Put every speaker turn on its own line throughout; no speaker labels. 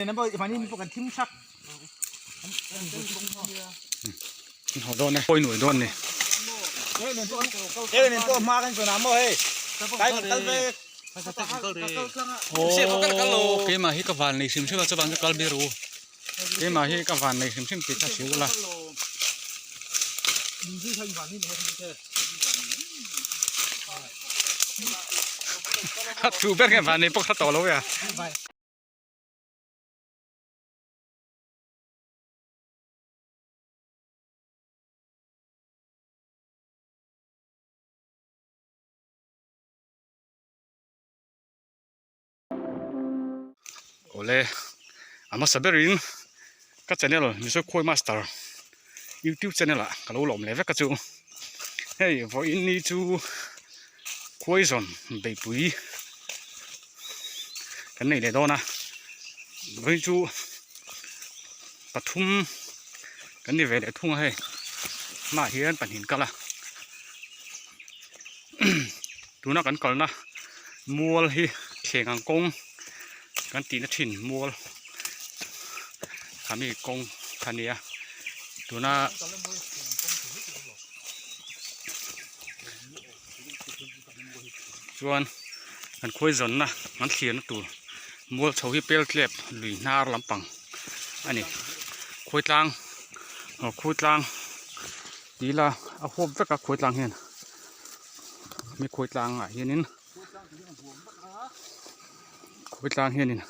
Haw dawn e, pawi nuai dawn ni. Aw keimah hi ka van nei hrim hrim a chuan chu kal ber u keimah hi ka van nei hrim hrim tih kha hria ula. A thu ber nge van nei pawh kha tawh lo e a. Awle a hmasa berin ka channel Mizo Khuai Master youtube channel ah ka lo lawm leh vek a chu hei vawiin ni chu khuai zawn beihpui kan nei leh dawn a vawiin chu pathum kan ni ve leh thung a hei hmaah hian pahnih an kal a tuna kan kalna mual hi thleng ang kawng kan tihna thin mual khami kawng kha nia tuna chuan kan khuai zawnna kan thlirna tur mual chho hi pel tlep lui hnar lampang a ni khuai tlang aw khuai tlang tih ila a huap vek a khuai tlang hian mi khuai tlang ah hianin khuai tlang hianin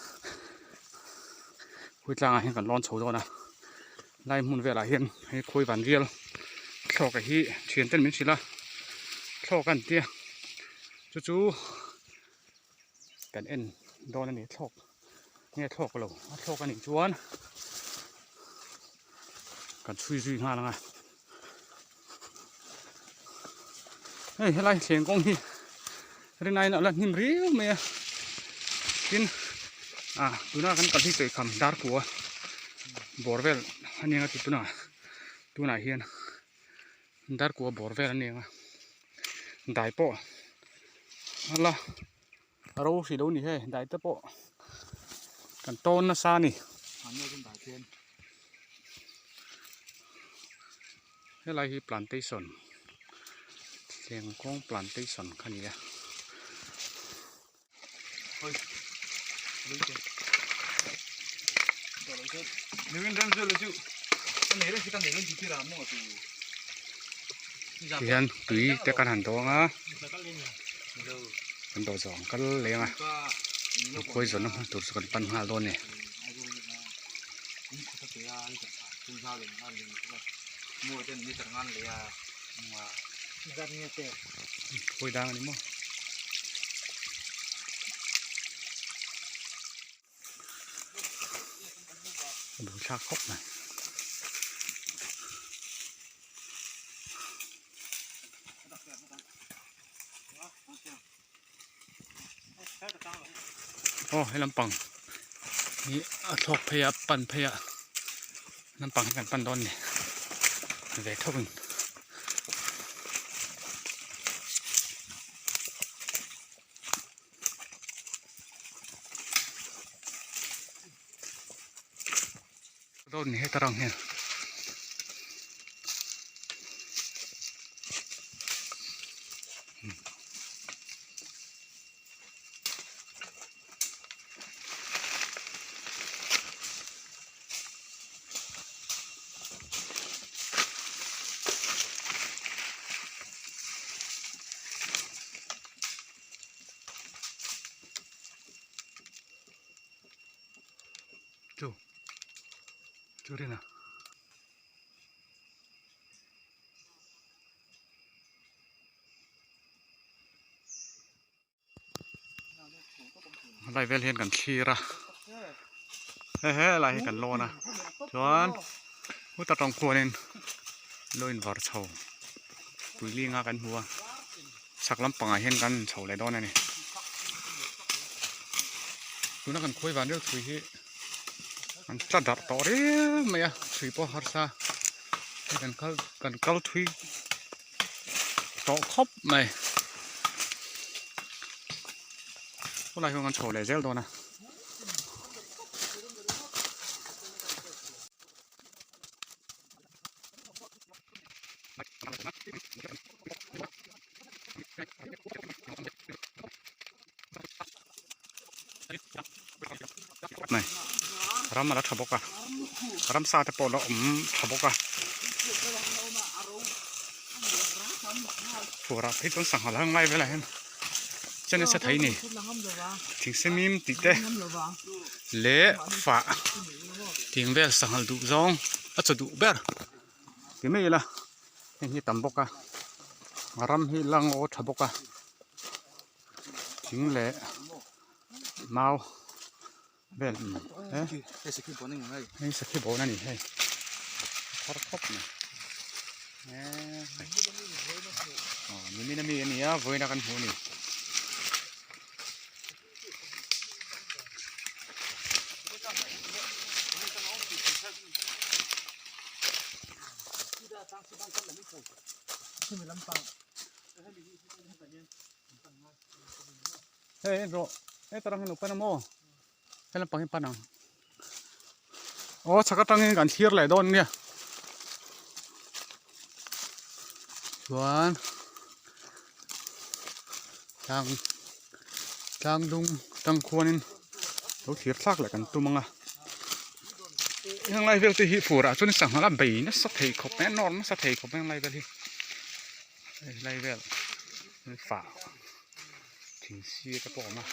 khuai tlang ah hian kan lawn chho dawn a lai hmun velah hian hei khuai van rial thlawk a hi thian ten min hrilh a thlawk a an tia chu chu kan en dawn a ni thlawk nge thlawk lo a thlawk a nih chuan kan chhui zui nghal ang a hei helai thleng kawng hi rinaiin a la hnim riau mai a tin ah tuna kan kal hi chawihkham dar kua bawr vel a ni ang a ti tunah tunah hian dar kua bawr vel a ni ang a dai pawh a la a ro hrih lo ni hei dai te pawh kan tawn nasa a ni helai hi plantation thlengkawng plantation kha a ni a. Tihian tui te kan han dawng a kan dawh zawh ang kal leng a khawi zawnna hmun tur chu kan pan nghal dawn a ni. Khawi dang a ni maw. A bu thlak khawp mai. Aw he lampang hi a thlawk phei a pan phei a lampang hi kan pan dawn a ni ve thawk in. Dawn ni heta rang hian. Chu chu rin a. Helai vel hian kan thlir a he helai hi kan lawn a chuan huta tawng khuanin lo invar chho puilinga kan hmu a chhak lampangah hian kan chho leh dawn a ni tuna kan khawi van reuh thui hi an tla darh tawh riau mai a chhui pawh a harsa hei kan kal kan kal thui tawh khawp mai khawlai hian kan chho leh zel dawn a. Mai ram a la tha bawk a ramsa te pawh a la awm tha bawk a fur ah phei chuan sangha la ngai velah hian che nasa thei a ni thingsemim tih te leh fah tih vel sangha duh zawng a chaw duh ber ti mai ila heng hi tam bawk a ram hi la ngaw tha bawk a thing leh mau vel he
hei sakhi bawn a ni hei
hei sakhi bawn a ni hei a thar khawp mai aw nimin ami a ni a vawiin a kan hmuh a ni. Hei en rawh heta rang hi lo pan a maw he lampang hi pan ang aw chhak atangin kan thlir leh dawn nia chuan tlang tlang dung tang khuanin lo thlir thlak leh kan tum ang a heng lai vel te hi fur ah chuan sangha a bei nasa thei khawp mai a nawr nasa thei khawp mai a heng lai vel hi hei lai vel fah thing sir te pawh a awm a.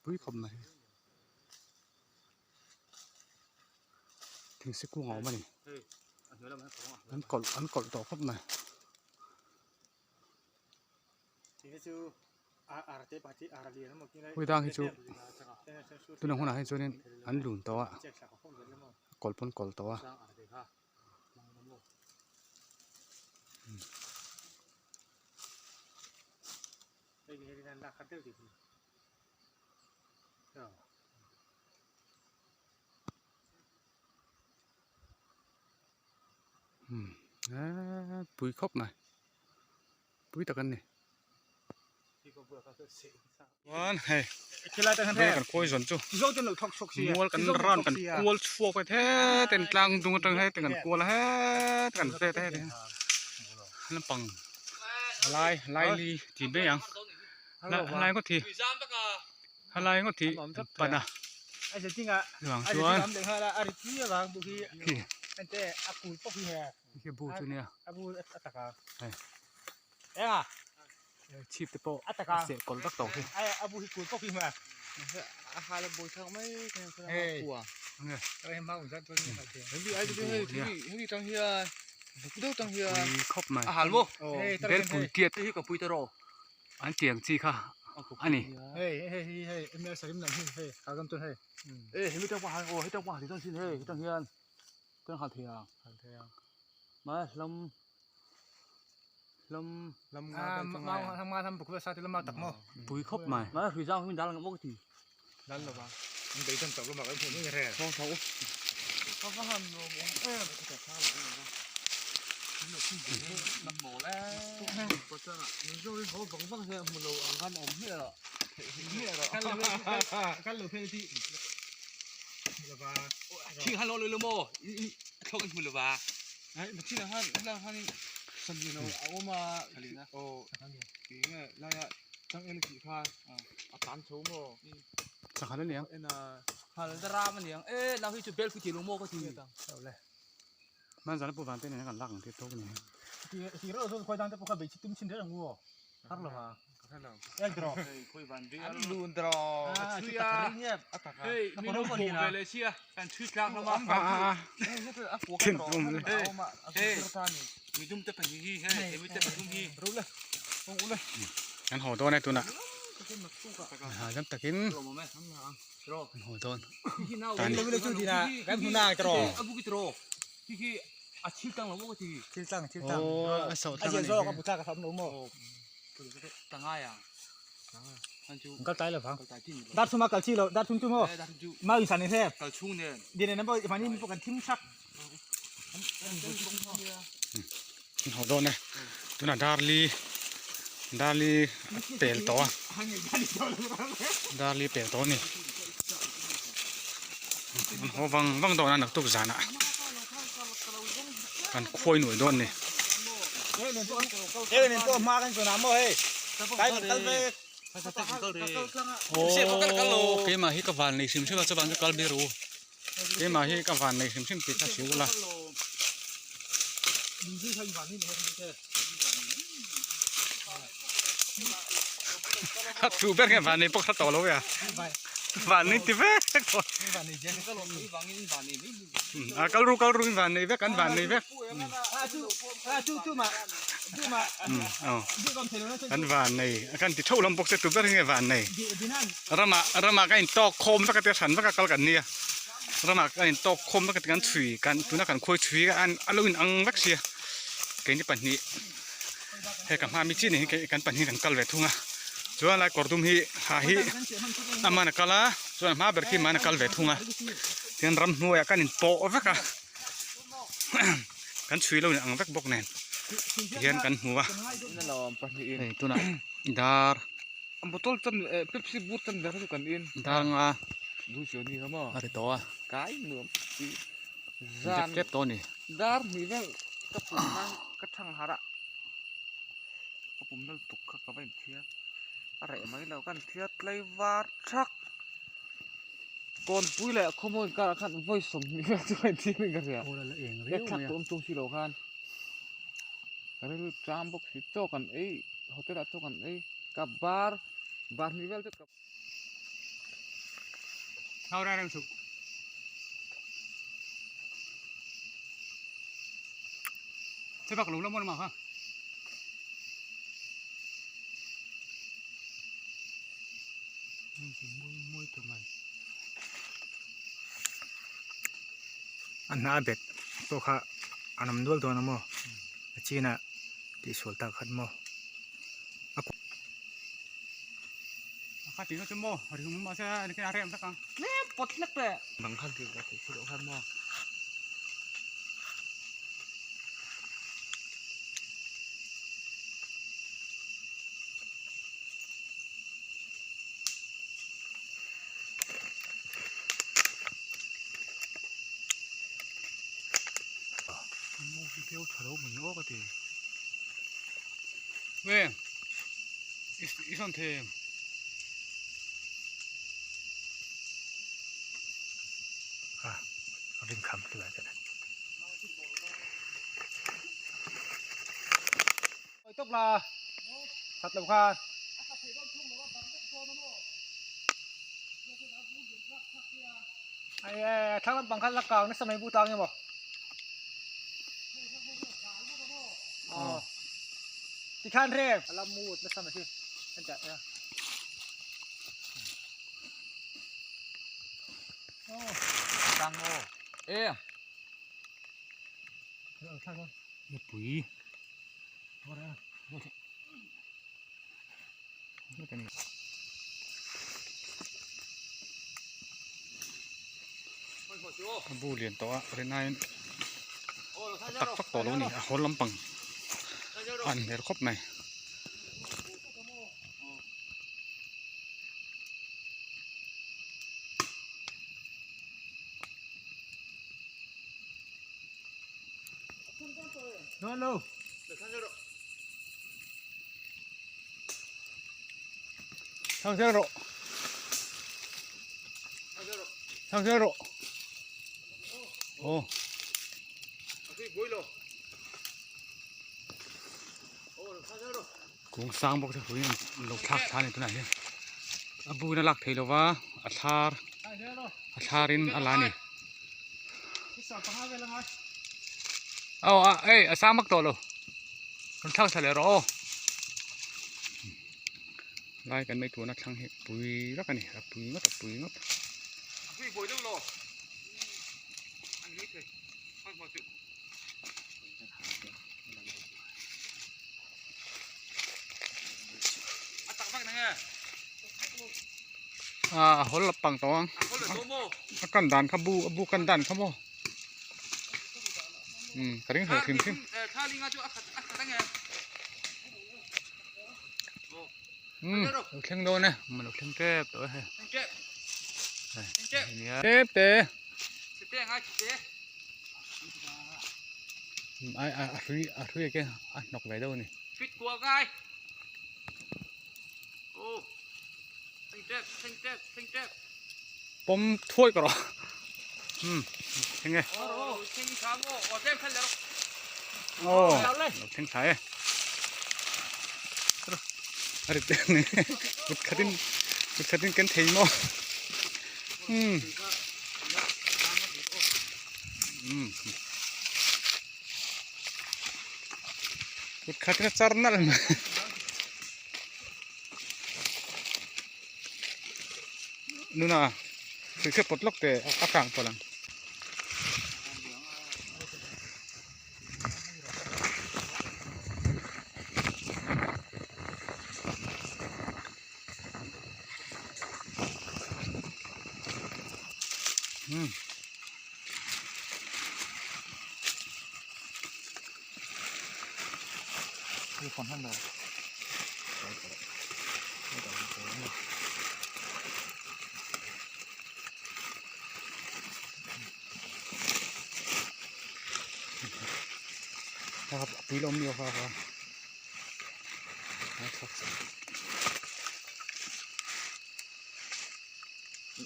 Pui khawp mai thingsi kung a awm a ni an kawlh an kawlh tawh khawp mai. Khawi dang hi chu tunah hunah hi chuanin an lun tawh a kawlh pawn kawlh tawh a. Umm eee pui khawp mai pui tak an ni. Chuan hei veng kan khawi zawn chu mual kan round kan kual chhuak a heti an tlang dung atang heti kan kual a heti kan vet a heti lampang lai lai li tih mai ang lai ngawt hi helai ngawt hi an pan a chuvang chuan khi bu chu nia hei chhip te pawh a seh kawlh vak tawh khi pui khawp mai belpui tiat an tiang chi kha a ni. Pui khawp mai. Sanghal aniang. Hmanzan a pu vante nen kan lak ang tih tawk a ni. Kan haw dawn e tunah hahdam takin kan haw dawn ta a ni. Aw a sawh tlang a nih hi. Kan haw dawn e tunah darli darli a pel tawh a darli pel tawh a ni an haw vang vang dawn a naktuk zanah kan khuai nuai dawn a ni. Aww keimah hi ka van nei hrim hrim a chuan chu kal ber u. Keimah hi ka van nei hrim hrim tih kha hria ula. A thu ber nge van nei pawh kha tawh lo ya. Van nei ti vek tawh. A kal ru kal ru in van nei vek an van nei vek. An van nei a kan ti theuh lam bawk se tu ber nge van nei. Ramah ramah ka intawk khawm vek a tia hran vek a kal kan nia ramah ka intawk khawm vek a ti kan chhui kan tuna kan khawi chhui a a lo in ang vek sia keini pahnih hei ka hma mi chi ni hi kan pahnih kan kal ve thung a chuan lai kawr dum hi ha hi aman a kal a chuan a hma ber khi man a kal ve thung a tin ramhnuaiah kan inpawh vek a kan chhui lo in ang vek bawk nen tihian kan hmu a hei tunah dar.
Bottle chan eh Pepsi but chan ber chu kan in.
Danga.
Du chiu ni kha maw.
A ri tawh a.
Kai nuam ti. Zan.
Tep tawh ni.
Dar hnih vel ka pum na ka thang harh a. Ka pum nal tuk kha ka va in thiar. A reh mai lo kan thiar tlai var thak. Kawnpui leh khawmaw inkarah khan vawi 20 vel chu ka in thiar in ka hria.
Ka
thlak tawh awm chung si lo khan. Ka rilru tram bawk si chaw kan ei hotel ah chaw kan ei ka bar bar hnih vel chu ka.
Thau reng reng suh. Che bak lo la maw lamah kha.
A hna bet pawh kha an awm nual dawn a maw a chin ah tihsual tak khat maw a
kha tih chu maw ri hum mahse a rem vek ang
tlem pawt hlek leh bang khan tih theih loh khan maw. Keu tha lo mun aw ka ti.
Veng i sawn thei em?
A rin kham ti lai te. Oi tok la that lo khan. Ai ai thlang lampang kha la kang nasa mai bu tang emaw. Aw. Tikhan rem a la mut nasa mai hi. An tah a.
Tang aw. E.
Pui. A bu lian tawh a rinaiin a tak vak tawh lo a ni a hawl lampang a an hmel khawp mai. Thang zel rawh Thang zel rawh Aw Kung sang bawk te huin an lo thlak thla a ni tunah hian a bu in a lak thei lova a thlar a thlar in a la a ni aw a hei a sang vak tawh lo rawn thlak thla leh rawh aw lai kan mai tuna thlang hi pui vak a ni a pui ngawt a pui ngawt. A hawl la pang tawh ang a kan dan kha bu a bu kan dan kha maw umm ka ring hlei hrim hrim umm lo thleng dawn e lo thleng tep tawh e hei tep te. Ai a hrui a hrui eke a hnawk ve deuh a ni.
Fit kual ngai. Oh. Thing tep, thing tep, thing tep.
Pawm thuai ka rawh. Hmm, thing e.
Oh, thing tha mo. Oh, tlem khan le rawh.
Oh, lo thleng thla e. A rit kut khatin kut khatin kan thei maw. Hmm. Hmm. Kut khatin a char nalh mai. Nuna thil kha pawt lawk teh a kang palh ang. Hmm. A pui lo awm ni aw kha kha a thlak chak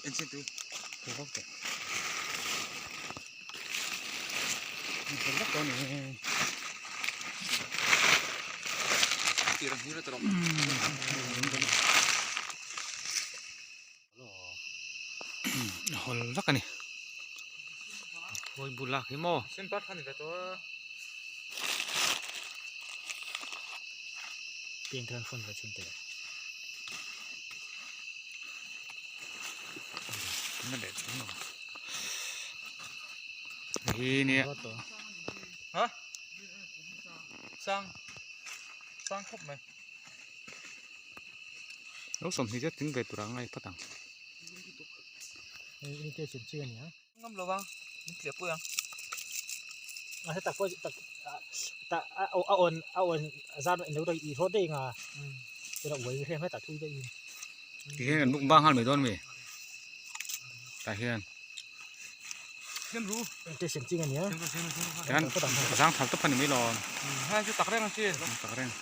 En chin tui
tui vak teh in vak tawh a ni
tir ang hi la tawh
a hawl vak a ni khawi bul lak hi maw
sen par kha ni ve tawh a
peng te khan phone ve chhin teh
na leh chung lo hi nia
ha sang sang khawp mai
Lo sawmhnih zet tling ve tur a ngai phawt ang.
Hei te chin chi a ni a.
Ngam lo vang, min tliah pui ang.
A heta pawh tak tak a a awn a awn zar in lo i hrawt daih anga chuan a uai hrem hetah thui daih in.
Ti hian kan buk bang nghal mai dawn mi? Tah hian. Tihian zangthal tawp a ni mai lo. Tak reng.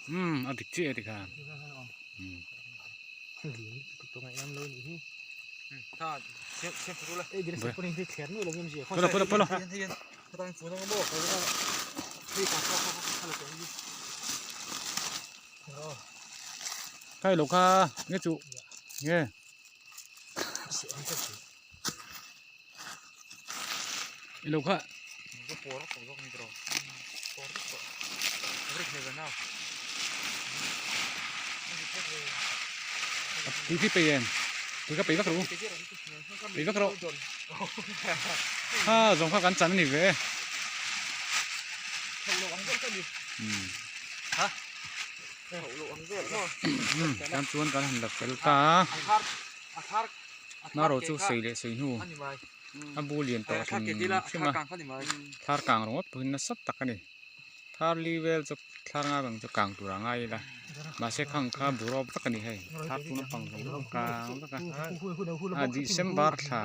Umm a dik chiah e tikhan. Pawla pawla pawla. Kai lo kha nge chu nge. I lo kha. Tui khi pei em tui kha pei vak rawh u pei vak rawh ha zawng kha kan chan a ni ve umm tan chuan kan han la fel ta a hmarawh chu sei leh sei hnu a bu lian tawh hrim hrim a thar kang ringawt pawhin nasa tak a ni thar li vel chu thar nga bang chu kang tur a ngai ila mahse khang kha burawp vek a ni hei thar chu naupang zawng zawng kang vek a a December thla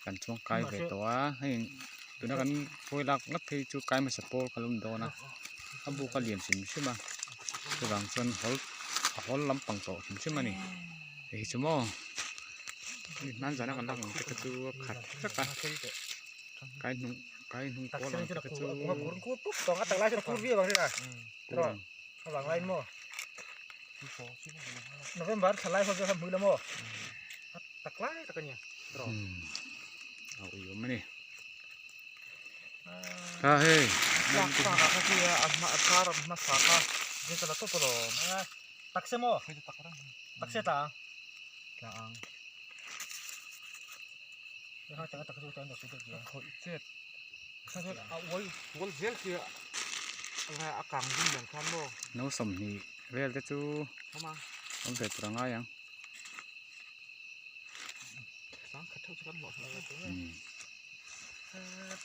kan chuang kai ve tawh a hei tuna kan khawi lak lak phei chu kai hmasa pawl kha lo ni dawn a a buk a lian hrim hrim a chuvang chuan hawl a hawl lampang tawh hrim hrim a ni. Hei chu maw hei hman zana kan lak ang te kha chu a khat vek a kai hnung kai hnung pawl ang te kha chu a ui awm a ni kha hei
Taksa tla ang. Tla ang. Ha tak tak chu tan da su da.
Khoi chet. Kha chuan a uai ual zel khi a a kang ding dan khan maw.
No 20 vel te chu awm ve tur a ngai ang.
Sang khat theuh chu kan hlawh hlawh chu.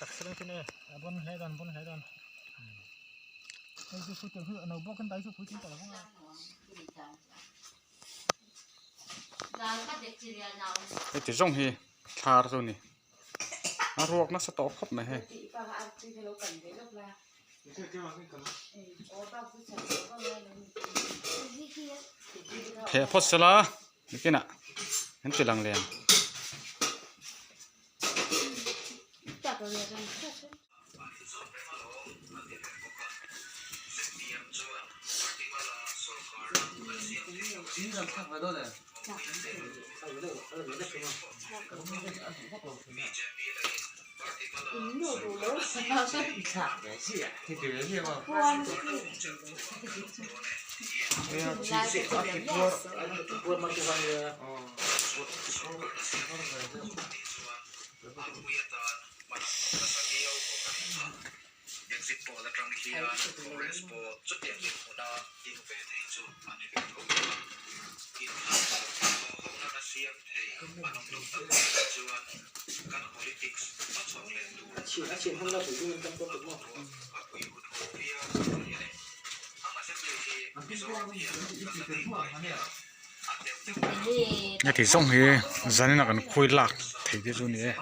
Taksa lang chu ne a bon hle dan bon hle dan. Hei chu pui tel hi a no bawk in dai chu pui tin ta lo vang a.
Heti zawng hi thlar chu a ni a ruak nasa tawh khawp mai hei. Theh phawt sela nikinah an ti lang leh ang. Heti zawng hi zanin a kan khawi lak thei te chu a ni e.